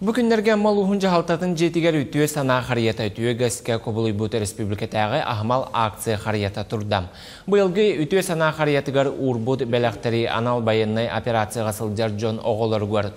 Бу күннэргэ Амма улууһун дьаһалтатын дьиэтигэр үтүө санаа харыйата үтүө үгэскэ кубулуйбут республикатааҕы аһымал акция харыйата турда. Быйылгы үтүө санаа харыйатыгар уурбут бэлэхтэри анал байыаннай операцияҕа сылдьар дьон оҕолоругар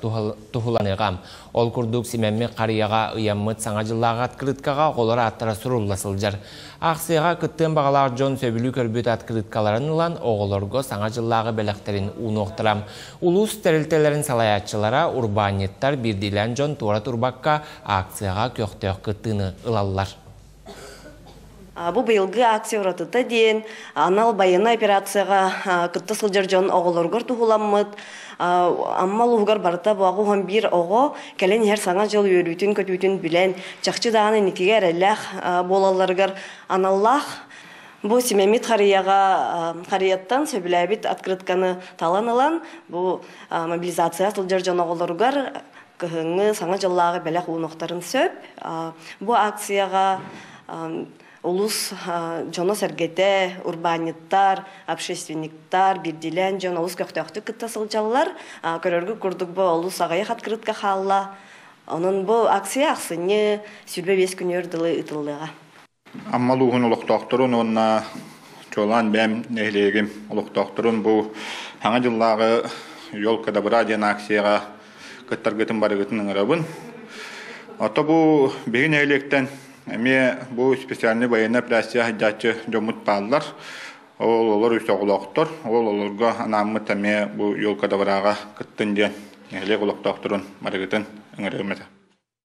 туһуланыаҕа. Ол курдук симэммит харыйаҕа ыйаммыт Саҥа дьыллааҕы открыткаҕа оҕолор ааттара сурулла сылдьар. Аахсыйаҕа кыттыан баҕалаах дьон сөбүлүү көрбүт открыткаларын ылан оҕолорго Саҥа дьыллааҕы бэлэхтэрин уунуохтара. Улуус тэрилтэлэрин салайааччылара, урбаанньыттар, биирдиилээн дьон туора турбакка акцияҕа көхтөөх кыттыыны ылаллар. Бу быйылгы акция уратыта диэн анал байыаннай операцияҕа кытта сылдьар дьон оҕолоругар туһуламмыт. Амма улууһугар барыта буаҕу биир оҕо кэлэн иһэр Саҥа дьыл үөрүүтүн-көтүүтүн билэн, чахчы даҕаны инникигэ эрэллээх буолалларыгар аналлаах. Бу симэммит харыйаҕа харыйаттан сөбүлээбит открытканы талан ылан, бу мобилизация сылдьар дьон оҕолоругар кыһыҥҥы Саҥа дьыллааҕы бэлэх уунуохтарын сөп. Бу акцияҕа улус дьоно-сэргэтэ, урбаанньыттар, общественниктар, биирдиилээн дьон олус көхтөөхтүк кытта сылдьаллар. Көрөргүт курдук бу олус аҕыйах открытка хаалла. Онон бу акция ахсынньы 25 күнүгэр дылы ыытыллыаҕа. Амма улууһун олохтоохторун уонна чуолаан бэйэм нэһилиэгим олохтоохторун бу Саҥа дьыллааҕы «Елка добра» диэн акцияҕа кыттаргытын барыгытын ыҥырабын. Ото бу биһиги нэһилиэктэн эмиэ бу специальный военная операция сылдьааччы дьоммут бааллар. Ол олор үс оҕолоохтор. Ол олорго анааммыт эмиэ бу «Елка добраҕа» кыттын диэн нэһилиэк олохтоохторун барыгытын ыҥырыам этэ.